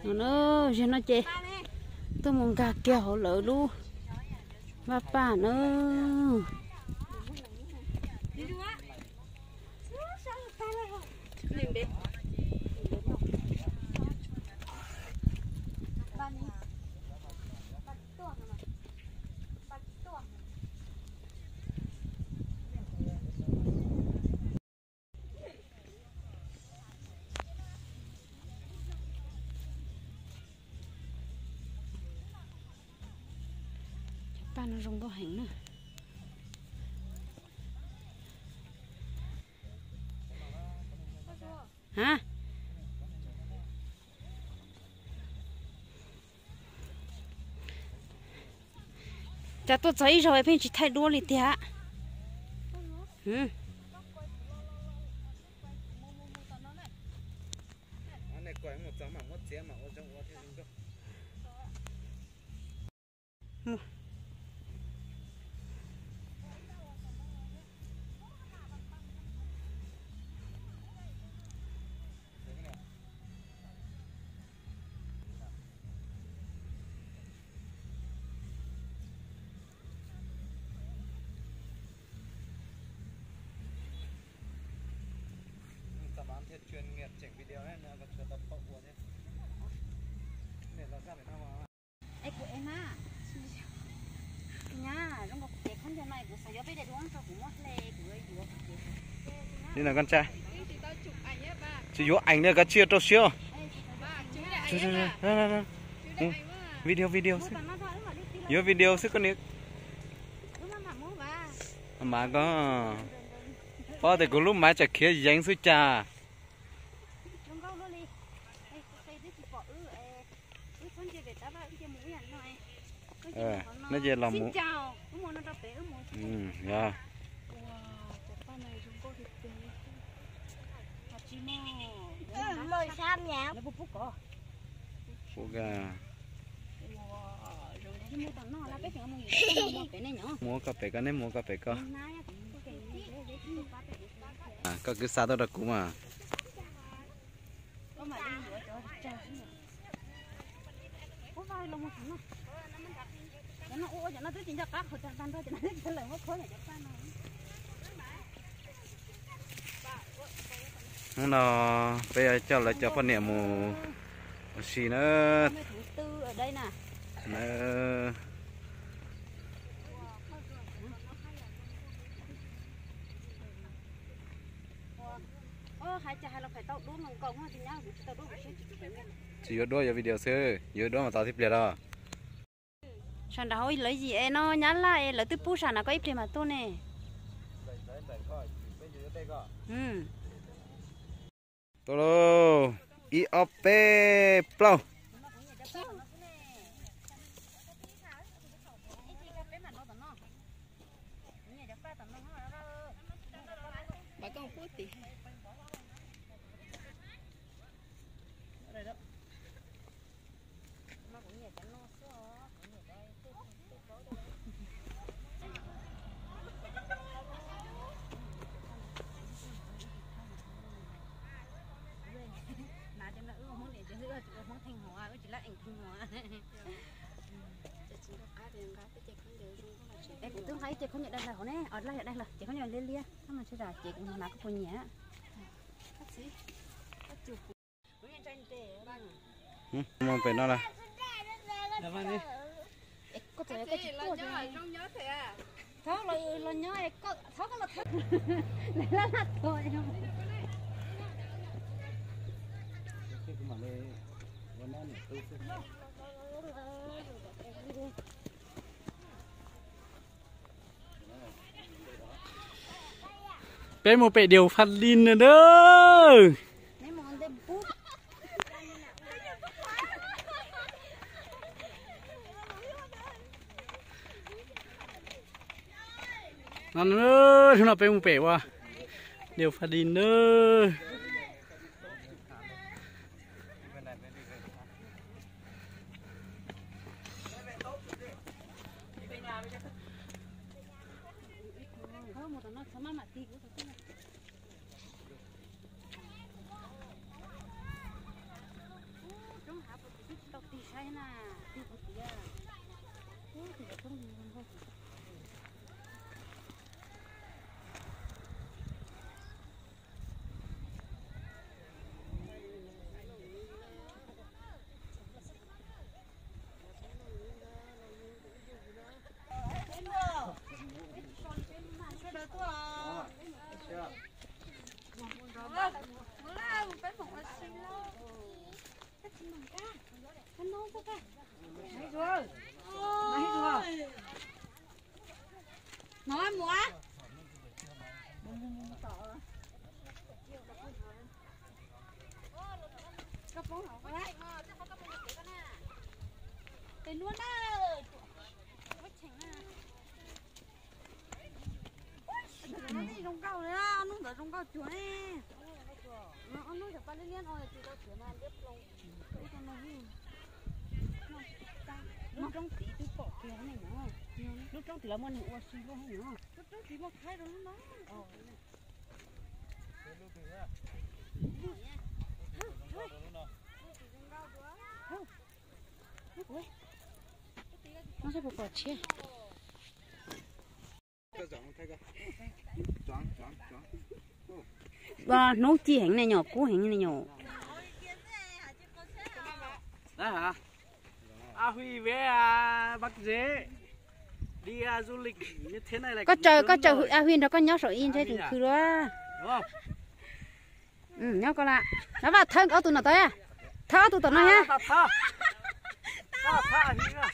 No na, zaum no ces tuaj mus nkag kiag hauv lawv lub vaj paj na. Cov paj no zoo nkauj heev na. Ha, cas tuaj txog ib zaug pheej tsis thaij duab li tiag. Li no con trai, tsis yuav eev li, koj tsis rau siab. Video, video xwb. Yuav video xwb koj niam. Mas koj paub tias kuv lub mav tsam khiav yeev xwb cas. No ces los mus. Yog. Mus koj pem koj, neb mus koj pem koj. Koj kwv xa tuaj rau kuv mas. Hnub no peb coj lawv cov poj niam mus ua si na. Tsis yuav duab, yuav video xwb, yuav duab mas tau tib pliag los. Sawv nram hauv lawv yim es no nyab laj es lawv twb pub sam no koj ib pliag mas tuaj ne. Tuaj lauj, ib ob peb plaub. Es kuv twb nqa ib ce khaub ncaws daig lawm hauv ne, os, laj yog daig lawm, ces khaub ncaws liab liab, koj mas sib zam ces kuv hnav koj puas nyiam. Mus pem no lawm. Koj txawm koj tsis tuaj, thov los nyob, thov koj los thov. Peb mus pem Điều Pha Đin no na. No, hnub no peb mus pem ua Điều Pha Đin na. Tes nuav na, ua tseem na. Tus no zoo nkauj na, ob nub ntawd zoo nkauj cuag ne. Ob nub cov paj liab liab no tsis tau tuav na, liab ploog. Lub roob tid twb pom kiag ne no. Lub roob tid lawv muaj neeg ua si luaj ne no. Lub roob tid muaj khaib rau lub no. No saib puas pom tshiab. Hnub ci heev ne nyom, kub heev ne nyom. Koj tsaws, koj tsaws A Huy nrog koj nyob saum ib ntsheb tseem khw lawm. Nyob koj lawm. Nov Vaj, thawb ob tug no tau, thawb ob tug tom no thiab.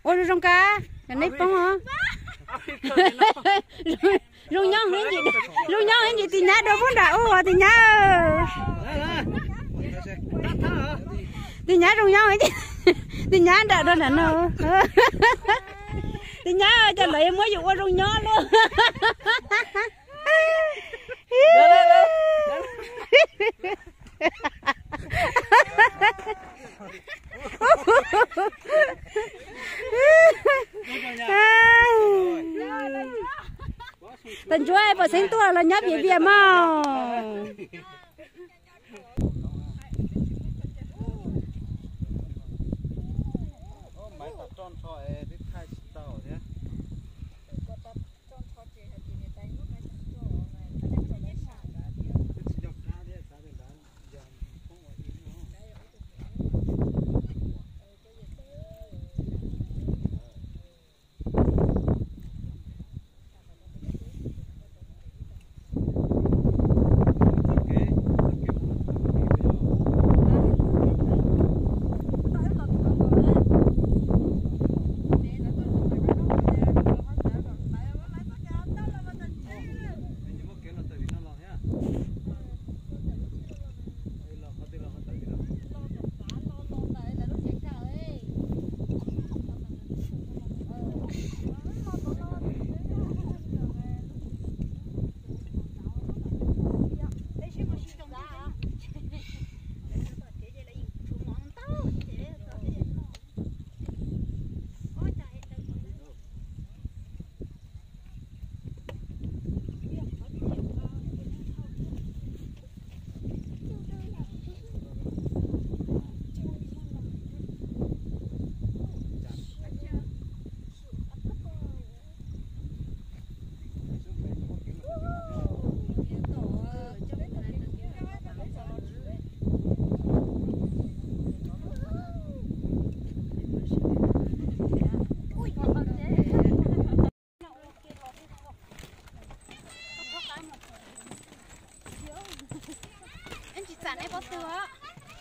Ua zoo zoo kawg, neb poob os. Zoo nyob heev, zoo nyob heev, tis nyab dua puag nram ub, tis nyab. Tis nyab zoo nyob, tis nyab nram dua nram no. Tis nyab, cov lawv yuav muab yus ua zoo nyob lauj. Tag ntsuav pom xeeb tuaj los nyob vias vias mog.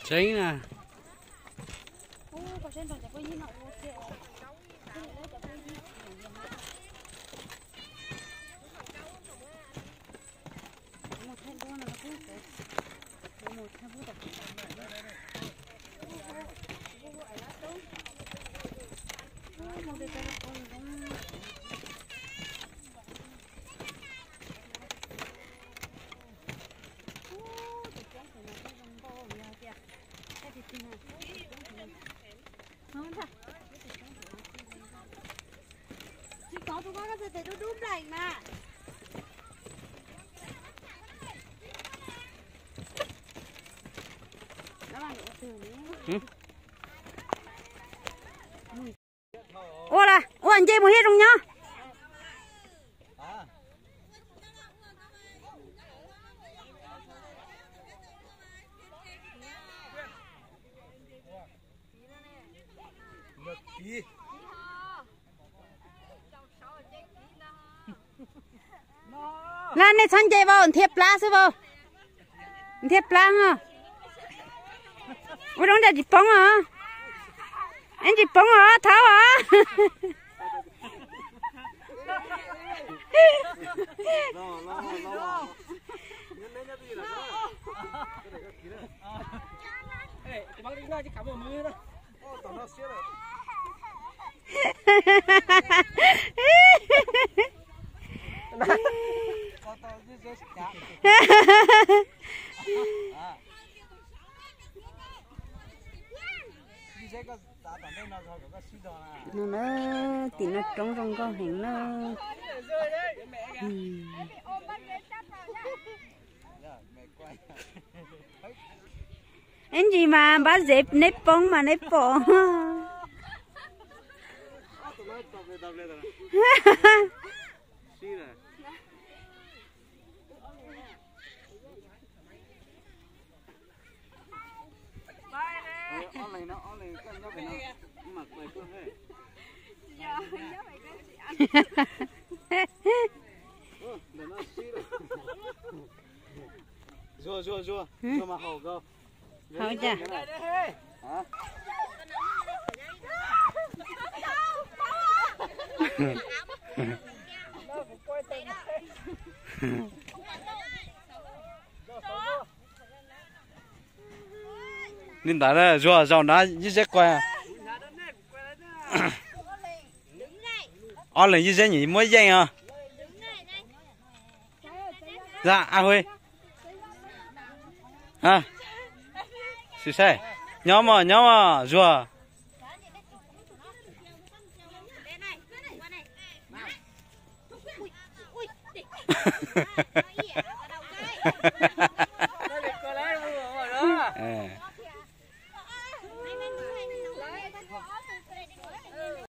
Tseeb na. Tsis tov tus koj, koj tes dub dub nplaim mas. Ua la, ua nce mus thiab zoo nyob. Lawm, nej txhob nce vau, nthia plab xwb vau. Nthia plab os. Ua zoo nram tsis poob os. Ib tsis poob os, thaub os. No na, tim no roob zoo nkauj heev na. Ib ntsis mas npab zeb neb poob mas neb pom. Zuag, zuag, zuag, zuag mas haus kawg. Haus cas? Li ntawd zuag zaum na, yib zeb quas. Ob leeg yib zeb nyim muab yeej os. Hu, sim saib, nyob mog, nyob mog, zuag.